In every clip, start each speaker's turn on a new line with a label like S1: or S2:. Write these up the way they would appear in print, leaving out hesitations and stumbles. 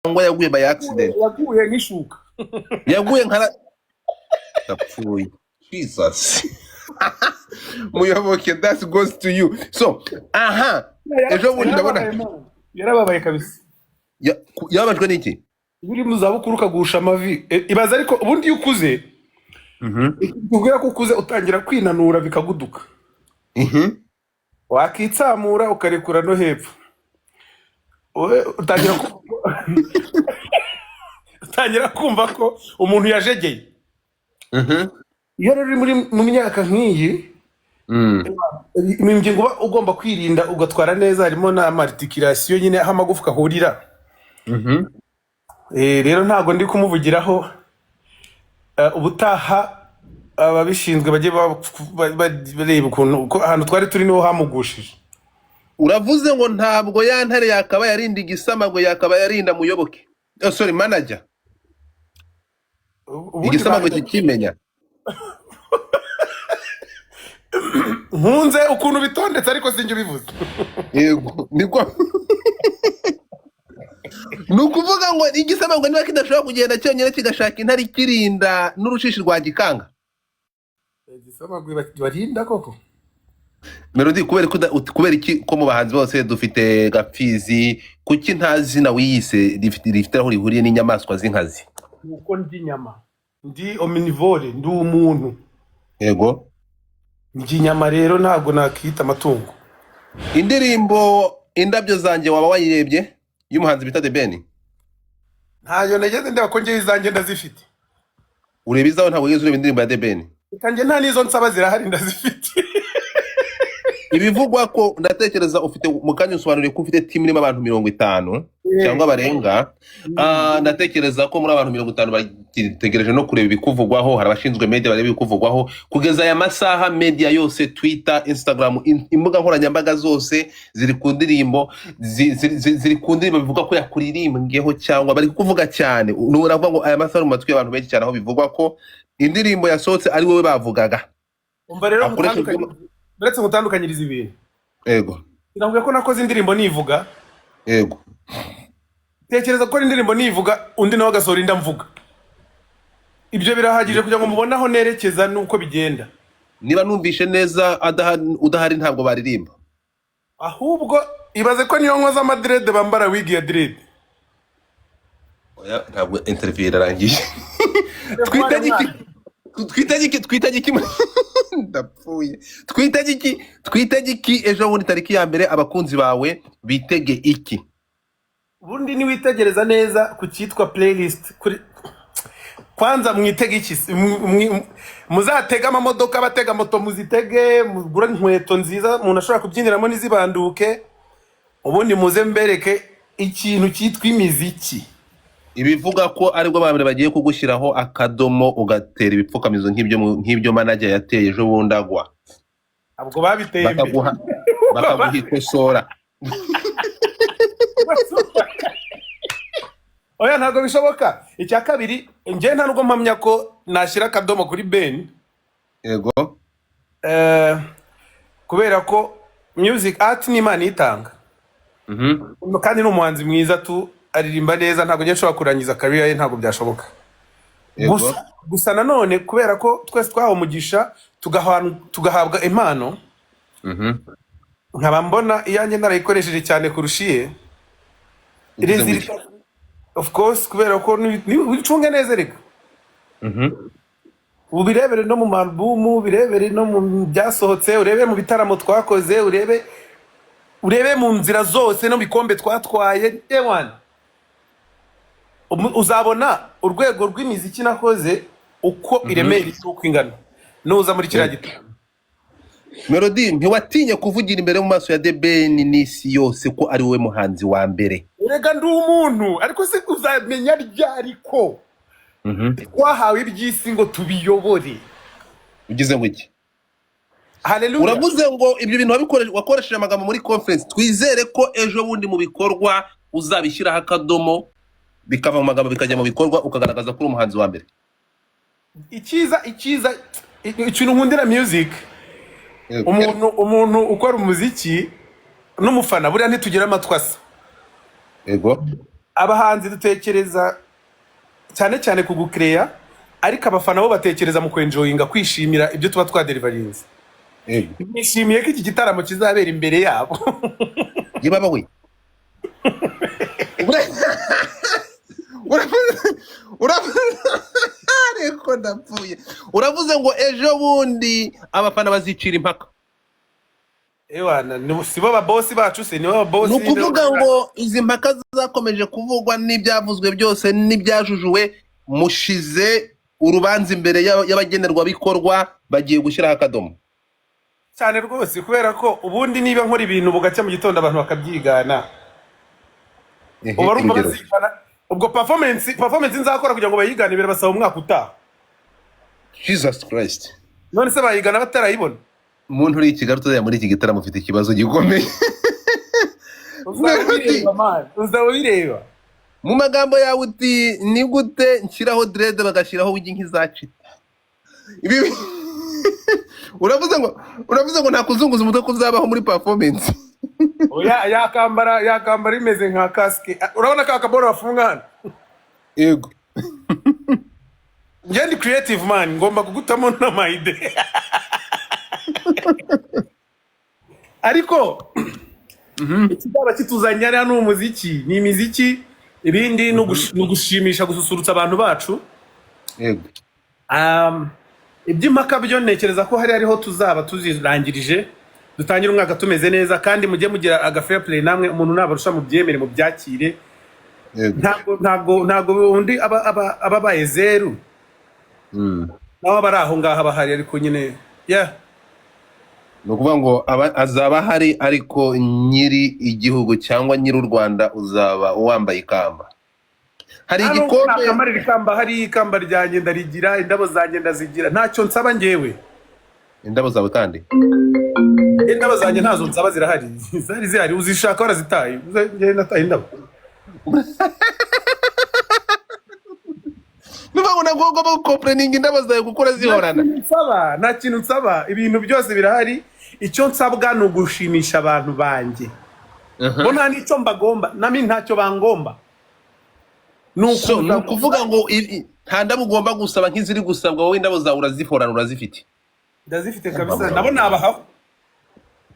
S1: Cyangwa yaguye by accident?
S2: Yaguye nk'ishuka.
S1: Yaguye nka ndapfuye. Jesus, Muyoboke, that goes to you. So aha ejo bundi ndabona
S2: Yarababaye, man. Yarababaye kabisa.
S1: Yababajwe n'iki?
S2: Iyo uri mu zabukuru ukagusha amavi, ibaze. Ariko ubundi iyo ukuze, tubwira ko ukuze, utangira kwinanura bikaguduka, wakitsamura ukarekura no hepfo. Wowe utangira kumva ko umuntu yajegeye. Iyo rero uri mu myaka nk'iyi, ingingo uba ugomba kwirinda ugatwara neza, harimo n'ama articulation nyine, aho amagufwa ahurira. Rero ntabwo ndi kumuvugiraho. Ubutaha ababishinzwe bajye bareba ukuntu ko ahantu twari turi niho hamugushije.
S1: Uravuze ngo ntabwo ya ntare yakaba yarinda igisamagwe, yakaba yarinda Muyoboke, oh, sorry, manager.
S2: Ubundi
S1: Igisamagwe kikimenya.
S2: Nkunze ukuntu bitondetse, ariko sinjye ubivuze.
S1: Yego, niko. Ni ukuvuga ngo igisamagwe niba kidashobora kugenda cyonyine, kigashaka intare ikirinda n'urushishi rwa gikanga.
S2: Igisamagwe barinda koko.
S1: Melody, kubera ko kubera iki ko mu bahanzi bose dufite Gapfizi, kuki nta zina wiyise rifite aho rihuriye n'inyamaswa z'inkazi?
S2: Nuko ndi inyama, ndi omnivore, ndi umuntu. Ndya inyama, rero ntabwo nakita amatungo.
S1: Indirimbo "Indabyo Zanjye" waba wayirebye, y'umuhanzi bita The Ben?
S2: Ntayo nageze ndeba, ko ngewe izanjye ndazifite.
S1: Ureba izawe, ntabwo wigeze ureba indirimbo ya The Ben?
S2: Reka, njye nta n'izo nsaba, zirahari, ndazifite.
S1: Ibivugwa ko ndatekereza ufite, mu kanya usobanuriye ko ufite team irimo abantu 50 cyangwa barenga. Ndatekereza ko muri abantu 50 bategereje no kureba ibikuvugwaho. Hari abashinzwe media bareba ibikuvugwaho. Kugeza aya masaha media yose, Twitter, Instagram, imbuga nkoranyambaga zose ziri ku ndirimbo, ziri ku ndirimbo bivuga ko yakuririmbweho cyangwa bari kukuvuga cyane. Ni uravuga ngo aya masaha ari mu matwi y'abantu benshi cyane, aho bivugwa ko indirimbo yasohotse ari wowe bavugaga.
S2: Umva rero,
S1: Akoresheje
S2: uretse ngutandukanyiriza ibintu.
S1: Yego.
S2: Sinavuga ko nakoze indirimbo nivuga. Tekereza gukora indirimbo nivuga, undi nawe agasohora indi amvuga. Ibyo birahagije kugira ngo mubone aho nerekeza n'uko bigenda.
S1: Niba numvishe neza, udahari ntabwo baririmba.
S2: Ahubwo ibaze ko niyo nkoze ama dread, bambara wig ya dread.
S1: Oya, ntabwo interview irarangiye. Twitege iki? Twitege iki? Twitege iki? Ndapfuye. Twitege iki? Twitege iki ejo bundi tariki ya 1? Abakunzi bawe bitege iki?
S2: Ubundi niwitegereza neza ku cyitwa playlist kuri, kwanza mwitege iki se? Muzatege amamodoka, abatega moto muzitege, mugure inkweto nziza umuntu ashobora kubyiniramo ntizibanduke. Ubundi muze mbereke ikintu cyitwa imiziki.
S1: Ibivuga ko aribwo ba mbere bagiye kugushyiraho akadomo, ugatera ibipfukamizo nk'ibyo manager yateye ejo bundi agwa.
S2: Ubwo babiteye imbere.
S1: Bakaguha ikosora.
S2: Oya, ntabwo bishoboka. Icya kabiri, njyewe nta nubwo mpamya ko nashyira akadomo kuri Ben. Kubera ko music, art ni Imana itanga. Kandi ni umuhanzi mwiza tu, aririmba neza. Ntabwo njye nshobora kurangiza career ye, ntabwo byashoboka. Gusa nanone kubera ko twese twahawe umugisha, tugahabwa impano, nkaba mbona iyanjye narayikoresheje cyane kurusha iye.
S1: Uvuze ngo iki?
S2: Résultat, of course, kubera ko wicunge neza reka, ubu birebere no mu ma album, birebere no mu byasohotse, urebe mu bitaramo twakoze, urebe mu nzira zose no mu bikombe twatwaye, ewana, uzabona urwego rw'imiziki nakoze uko iremera, uko ingana, nuza muri kiriya gitaramo.
S1: Melody, ntiwatinye kuvugira imbere mu maso ya The Ben n'isi yose ko ari wowe muhanzi wa mbere?
S2: Erega ndi umuntu. Ariko se uzamenya ryari ko twahawe iby'isi ngo tubiyobore?
S1: Ugize ngo iki?
S2: Haleluya.
S1: Uravuze ngo ibyo bintu wakoresheje amagambo muri conference. Twizere ko ejo bundi mu bikorwa uzabishyiraho akadomo, bikava mu magambo bikajya mu bikorwa, ukagaragaza ko uri umuhanzi wa mbere.
S2: Icyiza, ikintu nkundira music, umuntu ukora umuziki n'umufana buriya ntitugira amatwi asa. Abahanzi dutekereza cyane cyane ku gukereya, ariko abafana bo batekereza mu kwenjoyinga, kwishimira ibyo tuba twadeliverinze. Nishimiye ko iki gitaramo kizabera imbere yabo.
S1: Yebaba we! Uravuze, ariko ndapfuye. Uravuze ngo ejo bundi abafana bazicira impaka.
S2: Ewana, si bo babosi bacu se? Nibo babosi.
S1: Ni ukuvuga ngo izi mpaka zakomeje kuvugwa n'ibyavuzwe byose n'ibyajujuwe, mushize urubanza imbere y'abagenerwabikorwa, bagiye gushyiraho akadomo.
S2: Cyane rwose, kubera ko ubundi niba nkora ibintu bugacya mu gitondo abantu bakabyigana, ubu barumva
S1: Urugero?
S2: bazigana. Ubwo performance nzakora kugira ngo bayigane birabasaba umwaka utaha.
S1: Jesus Christ!
S2: None se bayigana batarayibona?
S1: Umuntu uri i Kigali utazajya muri iki gitaramo ufite ikibazo gikomeye.
S2: Uzaba ubireba, man, uzaba ubireba.
S1: Mu magambo yawe uti: "Ni gute nshyiraho dread bagashyiraho wigi nk'izacita?" Ibi uravuze ngo nta kuzunguza umutwe kuzabaho muri performance.
S2: Oya, yakambara imeze nka kasike. Ah, urabona ka kaboro bafunga hano?
S1: Yego.
S2: Njye ndi creative, man, ngomba kugutamo n'ama idea, ariko ikizaba kituzanye hariya ni umuziki, ni imiziki. Ibindi ni ugushimisha, gususurutsa abantu bacu. Iby'impaka byo ntekereza ko hari ariho tuzaba tuzirangirije, dutangire umwaka tumeze neza. Kandi mujye mugira aga fair play namwe, umuntu nabarusha mubyemere, mubyakire. Ntabwo undi aba abaye zeru, nawe aba ari aho ngaho, aba ahari, ariko nyine, yeah.
S1: Ni ukuvuga ngo azaba ahari, ariko nyiri igihugu cyangwa nyiri u Rwanda uzaba wambaye ikamba. Hari
S2: Nta nubwo
S1: igikombe.
S2: nakambarira ikamba, hari ikamba ryanjye ndarigira, indabo zanjye ndazigira, ntacyo nsaba njyewe.
S1: Indabo zawe kandi?
S2: Indabo zanjye ntazo nsaba, zirahari, zari zihari, uzishaka warazitaye. Njyewe nataye indabo?
S1: Nuvuga ngo ntabwo ugomba gukompureninga indabo zawe kuko urazihorana.
S2: Nsaba, nta kintu nsaba, ibintu byose birahari. Icyo nsabwa ni ugushimisha abantu banjye, bo nta n'icyo mbagomba, nami ntacyo bangomba, ni
S1: So ni
S2: ukuza.
S1: ukuvuga ngo nta ndabo ugomba gusaba nk'iziri gusabwa. Wowe indabo zawe urazihorana, urazifite.
S2: Ndazifite kabisa, nabo nabahaho.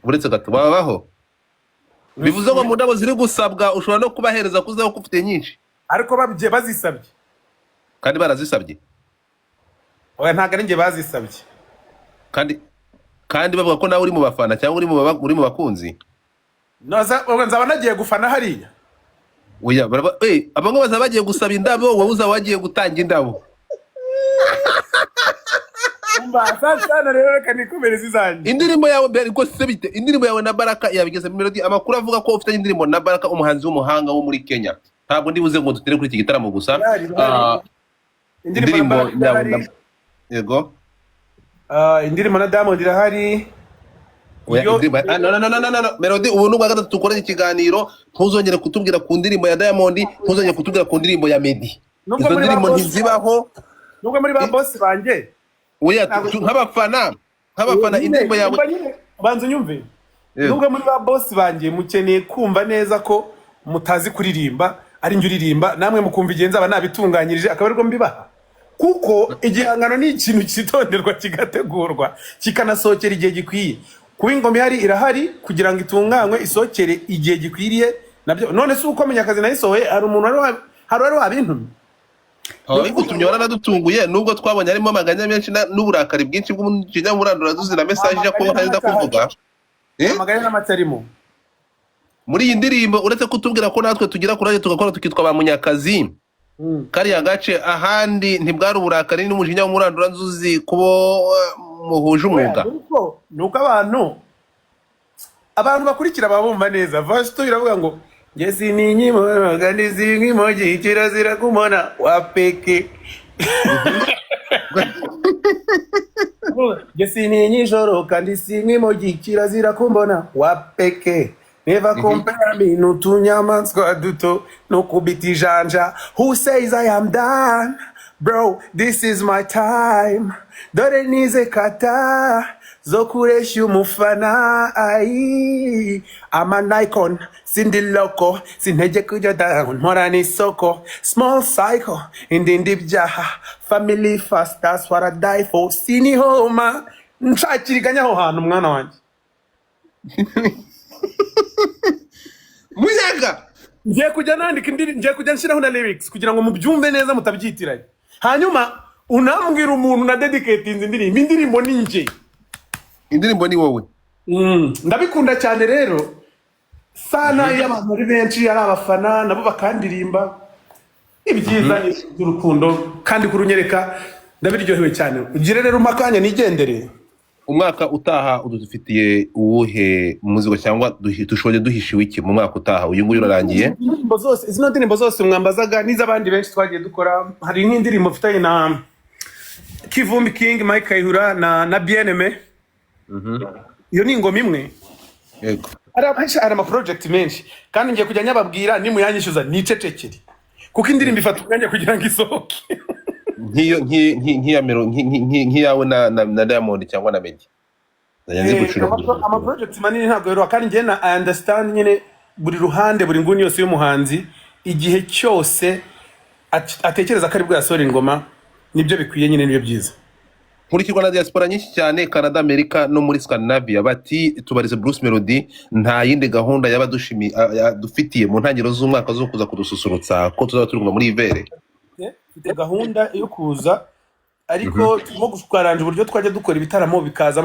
S1: Uretse gato, babaho bivuze ngo mu ndabo ziri gusabwa ushobora no kubahereza kuzaho ko ufite nyinshi.
S2: Ariko babye bazisabye.
S1: Kandi barazisabye.
S2: Oya, ntabwo ari njye bazisabye.
S1: Kandi bavuga ko nawe uri mu bafana cyangwa uri mu bakunzi.
S2: Ubwo nzaba nagiye gufana hariya.
S1: Oya, bamwe bazaba bagiye gusaba indabo, wowe uzaba wagiye gutanga indabo.
S2: Umva sana rero, reka nikomereze izanjye.
S1: Indirimbo yawe mbere, ariko se bite indirimbo yawe na Baraka yabigeze? Melody, amakuru avuga ko ufitanye indirimbo na Baraka, umuhanzi w'umuhanga wo muri Kenya. Ntabwo ndibuze ngo dutere kuri iki gitaramo gusa.
S2: Irahari, irahari.
S1: Ah,
S2: Indirimbo na
S1: indirimbo
S2: Baraka
S1: yawe
S2: irahari.
S1: Yego.
S2: Ah, indirimbo na Diamond irahari.
S1: Oya, indirimbo ah, no, no, no, no, no, no. Melody, ubu ni ubwa gatatu dukoranye ikiganiro, ntuzongere kutubwira ku ndirimbo ya Diamond, ntuzongere kutubwira ku ndirimbo ya Meddy.
S2: Nubwo
S1: Izo
S2: muri ba
S1: ndirimbo
S2: boss
S1: ntizibaho.
S2: Nubwo muri ba boss banjye
S1: Oya,
S2: Ntabwo-
S1: nk'abafana
S2: Nyine,
S1: indirimbo yawe
S2: umva nyine, banza unyumve.
S1: Yego.
S2: Nubwo muri ba boss banjye mukeneye kumva neza ko mutazi kuririmba, ari njye uririmba, namwe mukumva igihe nzaba nabitunganyirije akaba aribwo mbibaha, kuko igihangano ni ikintu cyitonderwa, kigategurwa, kikanasohokera igihe gikwiye. Kuba ingoma ihari, irahari kugira ngo itunganywe, isohokere igihe gikwiriye nabyo. None se uko Munyakazi nayisohoye, hari umuntu hari wari wabintumye?
S1: Ababigutumye waranadutunguye, nubwo twabonye harimo amaganya menshi n'uburakari bwinshi bw'umujinya murandurazuzi na message ijya kuba ntarinda kuvuga. Eh?
S2: Amaganya n'amake arimo.
S1: Muri iyi ndirimbo, uretse kutubwira ko natwe tugira courage tugakora tukitwa ba Munyakazi, kariya gace ahandi ntibwari uburakari n'umujinya w'umuranduranzuzi kubo muhuje umwuga?
S2: Nuko abantu bakurikira baba bumva neza. Verse 2 iravuga ngo: "Nge sininyimo kandi sinkimogi, kirazira kumona wapeke. Nge sininyi ijoro kandi sinkimogi, kirazira kumbona wapeke. Never compare me n'utunyamaswa duto no kubita ijanja. Who says I am done? Bro, this is my time. Dore nize kata zo kureshya umufana. Ayi, I'm an icon, sindi loco, sintege kujya down, mpora n'isoko. Small cycle, indindi ibyaha, family first, that's what I die for. Sinihoma, nshakiriganya aho hantu mwana wanjye.
S1: Muyaga.
S2: Ngiye kujya nandika indirimbo, ngiye kujya nshyiraho na lyrics kugira ngo mubyumve neza mutabyitiranye. Hanyuma unambwira umuntu na dedicatinze indirimbo, indirimbo ni njye.
S1: Indirimbo ni wowe.
S2: Ndabikunda cyane rero sana iyo abantu ari benshi, ari abafana nabo bakandirimba ibyiza ni iby'urukundo kandi kurunyereka ndabiryohewe cyane. Ugire rero umpa akanya nigendere.
S1: Umwaka utaha udufitiye uwuhe muzigo cyangwa dushoje duhishiwe iki mu mwaka utaha? Uyu nguyu urarangiye.
S2: Indirimbo zose, zino ndirimbo zose mwambazaga n'iz'abandi benshi twagiye dukora. Hari nk'indirimbo mfitanye na Kivumbi King, Mike Kayihura na Bien-Aimé. Iyo ni ingoma imwe. Hari ama project menshi kandi ngiye kujya nyababwira, nimuyanyishyuza nicecekere kuko indirimbo ifata umwanya kugira ngo isohoke.
S1: Nk'iyo nk'iya mero nk'iyawe na Diamond cyangwa na Meddy nzajya nzigucura.
S2: Ama project manini ntabwo yoroha kandi njye na I understand nyine buri ruhande, buri nguni yose y'umuhanzi. Igihe cyose atekereza ko ari bwo yasohora ingoma, nibyo bikwiye nyine, nibyo byiza.
S1: Nkurikirwa na diaspora nyinshi cyane, Canada, Amerika no muri Scandinavia. Bati tubarize Bruce Melody, nta yindi gahunda yaba dufitiye mu ntangiriro z'umwaka zo kuza kudususurutsa ko tuzaba turi kuva muri hiver?
S2: Mfite gahunda yo kuza, ariko turimo gukaranja uburyo twajya dukora ibitaramo bikazamo.